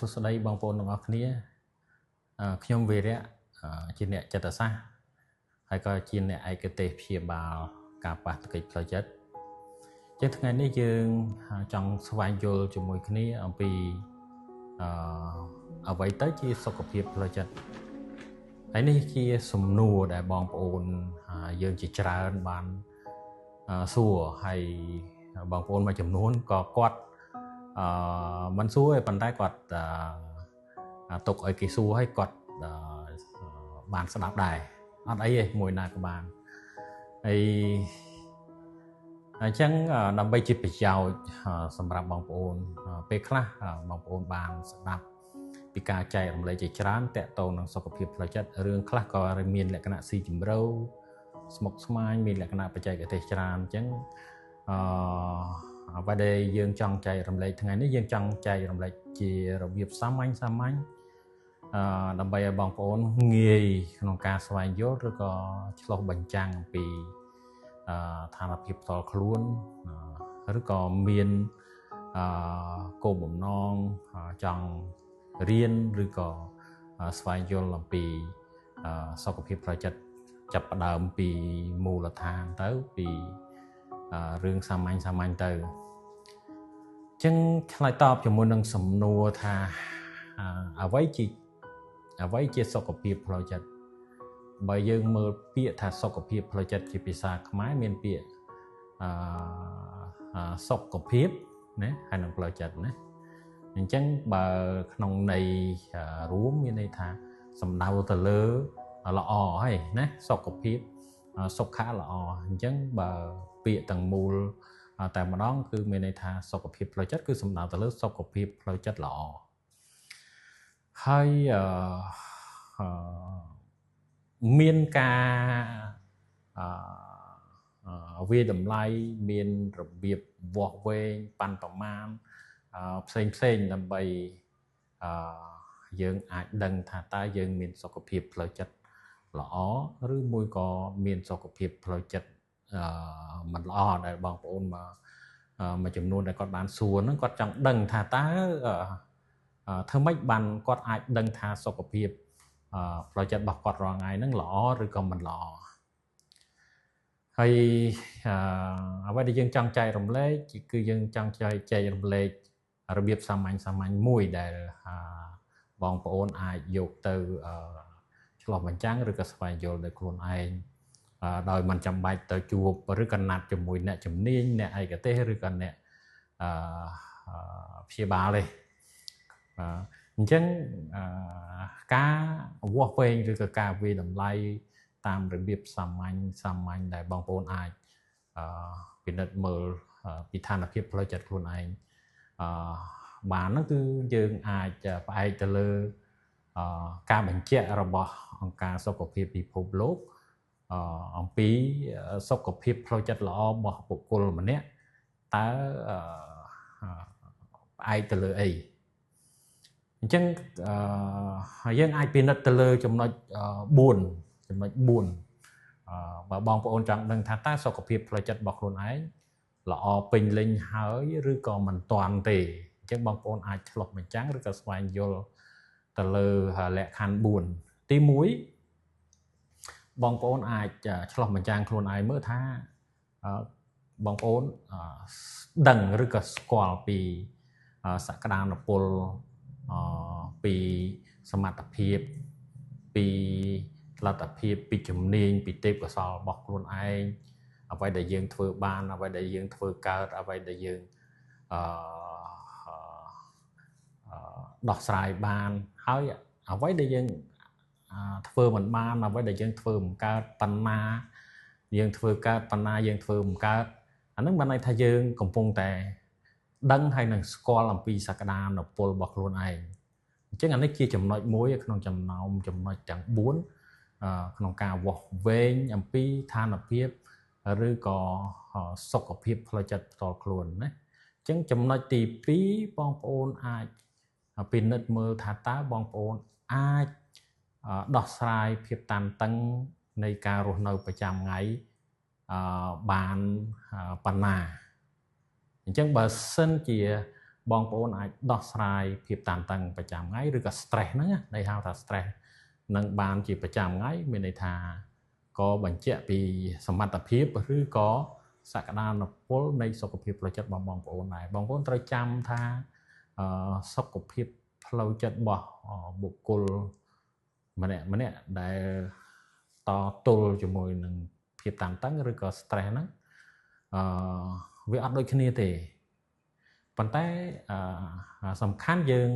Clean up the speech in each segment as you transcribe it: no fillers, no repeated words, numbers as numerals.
សួស្តីបងប្អូនទាំងអស់គ្នាខ្ញុំវីរៈជាអ្នកចិត្តសាស្ត្រហើយក៏ជាអ្នកឯកទេសព្យាបាលការប៉ះទង្គិចផ្លូវចិត្តចឹងថ្ងៃនេះយើងចង់ស្វែងយល់ជាមួយគ្នាអំពីអ្វីទៅជាសុខភាពផ្លូវចិត្តហើយនេះជាសំណួរដែលបងប្អូនយើងជាច្រើនបានសួរហើយបងប្អូនមួយចំនួនក៏គាត់មិនសួរទេប៉ុន្តែគាត់ទុកឲ្យគេសួរឲ្យគាត់បានស្ដាប់ដែរអត់អីទេមួយណាក៏បានហើយអញ្ចឹងដើម្បីជាប្រយោជន៍សម្រាប់បងប្អូនពេលខ្លះបងប្អូនបានស្ដាប់ពីការចែករំលែកជាច្រើនតាក់ទងនឹងសុខភាពផ្លូវចិត្តរឿងខ្លះក៏មានលក្ខណៈស៊ីជម្រៅស្មុគស្មាញមានលក្ខណៈបច្ចេកទេសច្រើនអញ្ចឹងអ្វីដែលយើងចង់ចែករំលែកថ្ងៃនេះយើងចង់ចែករំលែកជារបៀបសាមញ្ញសាមញ្ញដើម្បីឲ្យបងប្អូនងាយក្នុងការស្វែងយល់ឬក៏ឆ្លុះបញ្ចាំងអំពីស្ថានភាពផ្ទាល់ខ្លួនឬក៏មានគោលបំណងចង់រៀនឬក៏ស្វែងយល់អំពីសុខភាពផ្លូវចិត្តចាប់ផ្ដើមពីមូលដ្ឋានទៅពីរឿងសាមញ្ញសាមញ្ញទៅអញ្ចឹងឆ្លើយតបជាមួយនឹងសំណួរថាអ្វីជាសុខភាពផ្លូវចិត្តបើយើងមើលពាក្យថាសុខភាពផ្លូវចិត្តជាភាសាខ្មែរមានពាក្យសុខភាពណាហើយនឹងផ្លូវចិត្តណាអញ្ចឹងបើក្នុងន័យរួមមានន័យថាសំដៅទៅលើល្អហើយណាសុខភាពសុខៈល្អអញ្ចឹងបើពាក្យទាំងមូលតែម្ដងគឺមានន័យថាសុខភាពផ្លូវចិត្តគឺសំដៅទៅលើសុខភាពផ្លូវចិត្តល្អហើយមានការវាតម្លៃមានរបៀបវាស់វែងប៉ាន់ប្រមាណផ្សេងផ្សេងដើម្បីយើងអាចដឹងថាតើយើងមានសុខភាពផ្លូវចិត្តល្អឬមួយក៏មានសុខភាពផ្លូវចិត្តមិនល្អដែលបងប្អូនមួយចំនួនដែលគាត់បានសួរហ្នឹងគាត់ចង់ដឹងថាតើធ្វើម៉េចបានគាត់អាចដឹងថាសុខភាពផ្លូវចិត្តរបស់គាត់រាល់ថ្ងៃហ្នឹងល្អឬក៏មិនល្អហើយអ្វីដែលយើងចង់ចែករំលែកគឺយើងចង់ចែករំលែករបៀបសាមញ្ញសាមញ្ញមួយដែលបងប្អូនអាចយកទៅឆ្លុះបញ្ចាំងឬក៏ស្វែងយល់ដោយខ្លួនឯងដោយមិនចាំបាច់ទៅជួបឬក៏ណាត់ជាមួយអ្នកជំនាញអ្នកឯកទេសឬក៏អ្នកព្យាបាលទេអញ្ចឹងការវាស់វែងឬក៏ការវាយតម្លៃតាមរបៀបសាមញ្ញសាមញ្ញដែលបងប្អូនអាចពិនិត្យមើលពីស្ថានភាពផ្លូវចិត្តខ្លួនឯងបានហ្នឹងគឺយើងអាចផ្អែកទៅលើការបញ្ជាក់របស់អង្គការសុខភាពពិភពលោកអំពីសុខភាពផ្លូវចិត្តល្អរបស់បុគ្គលម្នាក់តើផ្អែកទៅលើអីអញ្ចឹងយើងអាចពិនិត្យទៅលើចំណុច4ចំណុច4បើបងប្អូនចង់ដឹងថាតើសុខភាពផ្លូវចិត្តរបស់ខ្លួនឯងល្អពេញលេញហើយឬក៏មិនទាន់ទេអញ្ចឹងបងប្អូនអាចឆ្លុះបញ្ចាំងឬក៏ស្វែងយល់ទៅលើលក្ខខណ្ឌ4ទី1បងប្អូនអាចឆ្លុះបញ្ចាំងខ្លួនឯងមើលថាបងប្អូនដឹងឬក៏ស្គាល់ពីសក្តានុពលពីសមត្ថភាពពីលទ្ធភាពពីជំនាញពីទេពកោសល្យរបស់ខ្លួនឯងអ្វីដែលយើងធ្វើបានអ្វីដែលយើងធ្វើកើតអ្វីដែលយើងដោះស្រាយបានហើយអ្វីដែលយើងធ្វើមិនបានអ្វីដែលយើងធ្វើមិនកើតបណ្ណាយើងធ្វើកើតបណ្ណាយើងធ្វើមិនកើតអានឹងបានន័យថាយើងកំពុងតែដឹងហើយនឹងស្គាល់អំពីសក្តានុពលរបស់ខ្លួនឯងអញ្ចឹងអានេះជាចំណុចមួយក្នុងចំណោមចំណុចទាំង4ក្នុងការវាស់វែងអំពីស្ថានភាពឬក៏សុខភាពផ្លូវចិត្តផ្ទាល់ខ្លួនណាអញ្ចឹងចំណុចទី2បងប្អូនអាចពិនិត្យមើលថាតើបងប្អូនអាចដោះស្រាយភាពតានតឹងនៃការរស់នៅប្រចាំថ្ងៃបានប៉ុណ្ណាអញ្ចឹងបើសិនជា បងប្អូនអាចដោះស្រាយភាពតានតឹងប្រចាំថ្ងៃឬក៏ stress ហ្នឹងដែលហៅថា stress នឹងបានជាប្រចាំថ្ងៃមានន័យថាក៏បញ្ជាក់ពីសមត្ថភាពឬក៏សក្តានុពលនៃសុខភាពផ្លូវចិត្តរបស់បងប្អូនដែរបងប្អូនត្រូវចាំថាសុខភាពផ្លូវចិត្តរបស់បុគ្គលម្នាក់ម្នាក់ដែលតទល់ជាមួយនឹងភាពតានតឹងឬក៏ stress ហ្នឹងវាអត់ដូចគ្នាទេប៉ុន្តែសំខាន់យើង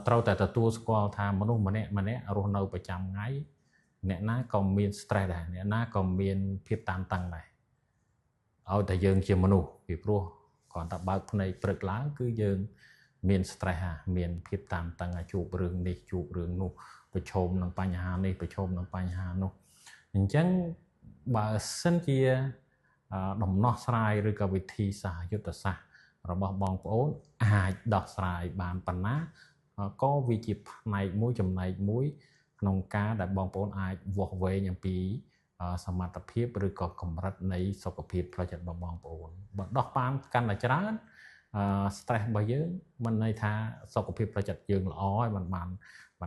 ត្រូវតែទទួលស្គាល់ថាមនុស្សម្នាក់ម្នាក់រស់នៅប្រចាំថ្ងៃអ្នកណាក៏មាន stress ដែរអ្នកណាក៏មានភាពតានតឹងដែរឲ្យតែយើងជាមនុស្សពីព្រោះគ្រាន់តែបើកភ្នែកព្រឹកឡើងគឺយើងមាន stress ហាមានភាពតានតឹងជួបរឿងនេះជួបរឿងនោះប្រឈមនឹងបញ្ហានេះប្រឈមនឹងបញ្ហានោះអញ្ចឹងបើសិនជាដំណោះស្រាយឬក៏វិធីសាស្ត្រយុទ្ធសាស្ត្ររបស់បងប្អូនអាចដោះស្រាយបានប៉ុណ្ណាក៏វាជាផ្នែកមួយចំណែកមួយក្នុងការដែលបងប្អូនអាចវាស់វែងអំពីសមត្ថភាពឬក៏កម្រិតនៃសុខភាពផ្លូវចិត្តរបស់បងប្អូនបើដោះបានកាន់តែច្រើន stress របស់យើងមិនន័យថាសុខភាពផ្លូវចិត្តយើងល្អហើយมันបាន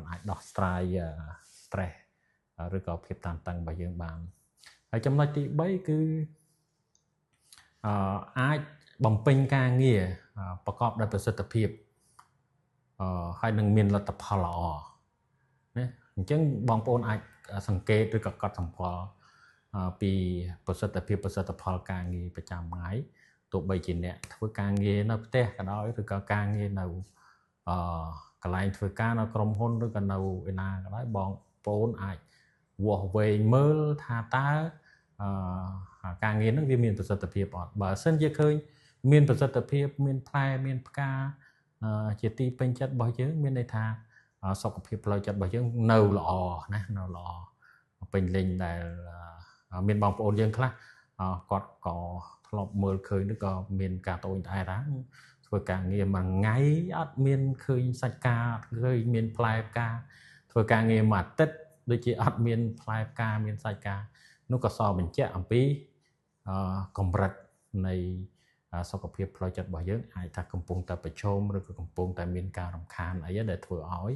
អាចដោះស្រាយ stress ឬក៏ភាពតានតឹងរបស់យើងបានហើយចំណុចទី3គឺអាចបំពេញការងារប្រកបដោយប្រសិទ្ធភាពហើយនឹងមានលទ្ធផលល្អណាអញ្ចឹងបងប្អូនអាចសង្កេតឬក៏កត់សម្គាល់ពីប្រសិទ្ធភាពប្រសិទ្ធផលការងារប្រចាំថ្ងៃទោះបីជាអ្នកធ្វើការងារនៅផ្ទះក៏ដោយឬក៏ការងារនៅកន្លែងធ្វើការនៅក្រុមហ៊ុនឬក៏នៅឯណាក៏ដោយបងប្អូនអាចវាស់វែងមើលថាតើការងារនឹងវាមានប្រសិទ្ធភាពអត់បើសិនជាឃើញមានប្រសិទ្ធភាពមានផ្លែមានផ្កាជាទីពេញចិត្តរបស់យើងមានន័យថាសុខភាពផ្លូវចិត្តរបស់យើងនៅល្អណានៅល្អពេញលេញដែលមានបងប្អូនយើងខ្លះគាត់ក៏ធ្លាប់មើលឃើញឬក៏មានការត្អូញត្អែថាធ្វើការងារមួយថ្ងៃអត់មានឃើញសាច់ការឃើញមានផ្លែផ្កាធ្វើការងារមួយអាទិត្យដូចជាអត់មានផ្លែផ្កាមានសាច់ការនោះក៏សបញ្ជាក់អំពីកម្រិតនៃសុខភាពផ្លូវចិត្តរបស់យើងអាចថាកំពុងតែប្រឈមឬក៏កំពុងតែមានការរំខានអីដែលធ្វើឲ្យ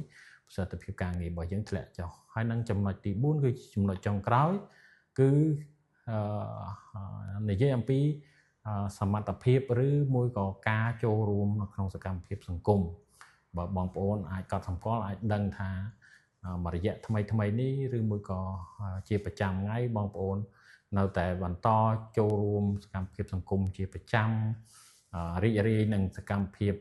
ប្រសិទ្ធភាពការងាររបស់យើងធ្លាក់ចុះហើយនឹងចំណុចទី4គឺចំណុចចុងក្រោយគឺនិយាយអំពីសមត្ថភាពឬមួយក៏ការចូលរួមនៅក្នុងសកម្មភាពសង្គមបើបងប្អូនអាចកត់សម្គាល់អាចដឹងថាមួយរយៈថ្មីថ្មីនេះឬមួយក៏ជាប្រចាំថ្ងៃបងប្អូននៅតែបន្តចូលរួមសកម្មភាពសង្គមជាប្រចាំរីករាយនឹងសកម្មភាព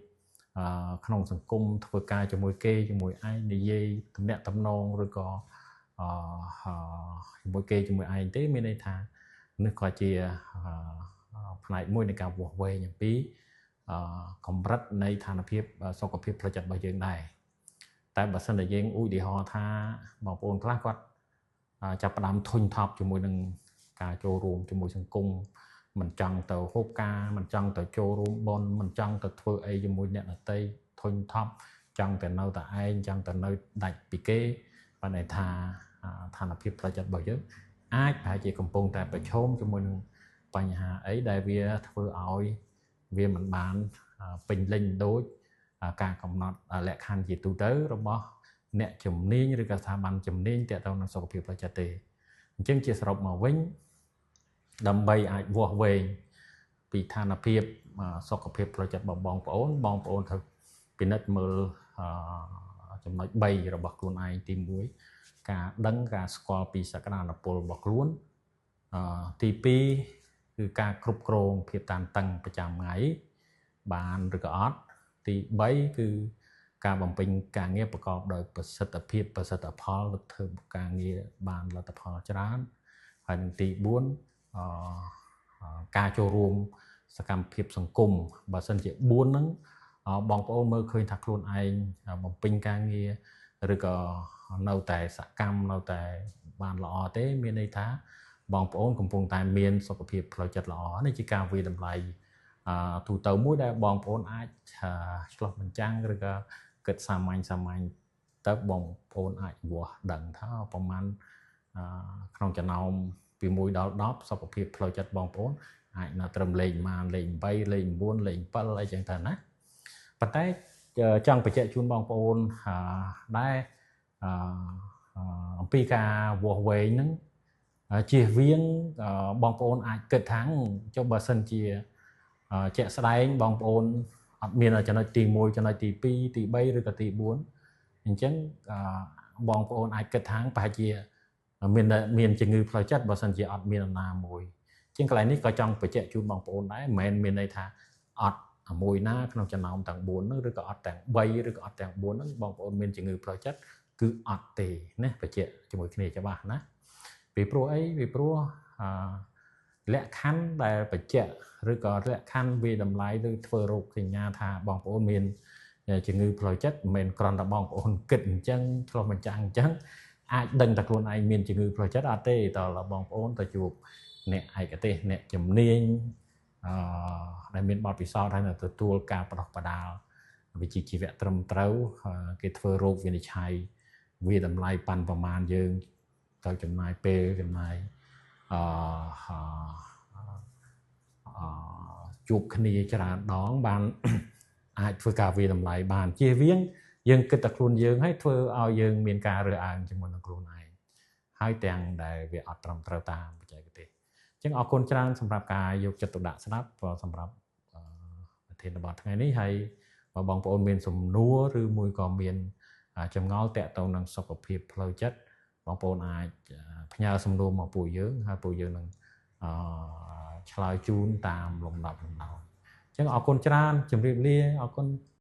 ក្នុងសង្គមធ្វើការជាមួយគេជាមួយឯងនិយាយទំនាក់ទំនងឬក៏ជាមួយគេជាមួយឯងទេមានន័យថានេះក៏ជាផ្នែកមួយនៃការវាស់វែងអំពីកម្រិតនៃឋានភាពសុខភាពផ្លូវចិត្តរបស់យើងដែរតែបើសិនតែយើងឧទាហរណ៍ថាបងប្អូនខ្លះគាត់ចាប់ផ្ដើមធុញថប់ជាមួយនឹងការចូលរួមជាមួយសង្គមមិនចង់ទៅហូបការមិនចង់ទៅចូលរួមបុណ្យមិនចង់ទៅធ្វើអីជាមួយអ្នកដទៃធុញថប់ចង់តែនៅតែឯងចង់តែនៅដាច់ពីគេបានន័យថាឋានភាពផ្លូវចិត្តរបស់យើងអាចប្រហែលជាកំពុងតែប្រឈមជាមួយនឹងបញ្ហាអីដែលវាធ្វើឲ្យវាមិនបានពេញលេញដូចការកំណត់លក្ខខណ្ឌជាទូទៅរបស់អ្នកជំនាញឬក៏ស្ថាប័នជំនាញទាក់ទងនឹងសុខភាពផ្លូវចិត្តទេអញ្ចឹងជាសរុបមកវិញដើម្បីអាចវាស់វែងពីឋានភាពសុខភាពផ្លូវចិត្តរបស់បងប្អូនបងប្អូនត្រូវពិនិត្យមើលចំណុច3របស់ខ្លួនឯងទី1ការដឹងការស្គាល់ពីសក្តានុពលរបស់ខ្លួនទី2គឺការគ្រប់គ្រងភាពតានតឹងប្រចាំថ្ងៃបានឬក៏អត់ទី3គឺការបំពេញការងារប្រកបដោយប្រសិទ្ធភាពប្រសិទ្ធផលឬធ្វើការងារបានលទ្ធផលច្រើនហើយនឹងទី4ការចូលរួមសកម្មភាពសង្គមបើសិនជា4ហ្នឹងបងប្អូនមើលឃើញថាខ្លួនឯងបំពេញការងារឬក៏នៅតែសកម្មនៅតែបានល្អទេមានន័យថាបងប្អូនកំពុងតែមានសុខភាពផ្លូវចិត្តល្អនេះជាការវាយតម្លៃទូទៅមួយដែលបងប្អូនអាចឆ្លុះបញ្ចាំងឬក៏គិតសាមញ្ញសាមញ្ញទៅបងប្អូនអាចវាស់ដឹងថាប្រហែលក្នុងចំណោមពី1ដល់10សុខភាពផ្លូវចិត្តបងប្អូនអាចនៅត្រឹមលេខប៉ុន្មានលេខ8លេខ9លេខ7អីចឹងទៅណា ប៉ុន្តែចង់បញ្ជាក់ជូនបងប្អូនដែរអំពីការវាស់វែងហ្នឹងជៀសវាងបងប្អូនអាចគិតថាចុះបើសិនជាជាក់ស្ដែងបងប្អូនអត់មានចំណុចទី1ចំណុចទី2ទី3ឬក៏ទី4អញ្ចឹងបងប្អូនអាចគិតថាប្រហែលជាមានជំងឺផ្លូវចិត្តបើសិនជាអត់មានណាមួយជាងកន្លែងនេះក៏ចង់បញ្ជាក់ជូនបងប្អូនដែរមិនមែនមានន័យថាអត់មួយណាក្នុងចំណោមទាំង4ហ្នឹងឬក៏អត់ទាំង3ឬក៏អត់ទាំង4ហ្នឹងបងប្អូនមានជំងឺផ្លូវចិត្តគឺអត់ទេណាបញ្ជាក់ជាមួយគ្នាច្បាស់ណាពីព្រោះអីពីព្រោះលក្ខខណ្ឌដែលបញ្ជាក់ឬក៏លក្ខខណ្ឌវាតម្លៃឬធ្វើរោគសញ្ញាថាបងប្អូនមានជំងឺផ្លូវចិត្តមិនមែនគ្រាន់តែបងប្អូនគិតអញ្ចឹងឆ្លុះបញ្ចាំងអញ្ចឹងអាចដឹងតែខ្លួនឯងមានជំងឺផ្លូវចិត្តអត់ទេតើបងប្អូនទៅជួបអ្នកឯកទេសអ្នកជំនាញដែលមានបទពិសោធន៍ហើយនឹងទទួលការបដោះបដាលវិជ្ជាជីវៈត្រឹមត្រូវគេធ្វើរោគវិនិច្ឆ័យវាតម្លៃប៉ាន់ប្រមាណយើងទៅចំណាយពេលចំណាយអឺជួបគ្នាច្រើនដងបានអាចធ្វើការវាតម្លៃបានជៀសវាងយើងគិតតែខ្លួនយើងហើយធ្វើឲ្យយើងមានការរើសអើងជាមួយនឹងខ្លួនឯងហើយទាំងដែលវាអត់ត្រឹមត្រូវតាមបច្ចេកទេសអញ្ចឹងអរគុណច្រើនសម្រាប់ការយកចិត្តទុកដាក់ស្ដាប់សម្រាប់ប្រធានបទថ្ងៃនេះហើយបើបងប្អូនមានសំណួរឬមួយក៏មានចម្ងល់ទាក់ទងនឹងសុខភាពផ្លូវចិត្តបងប្អូនអាចផ្ញើសំណួរមកពួកយើងហើយពួកយើងនឹងឆ្លើយជូនតាមលំដាប់លំដោយអញ្ចឹងអរគុណច្រើនជម្រាបលាអរគុណ។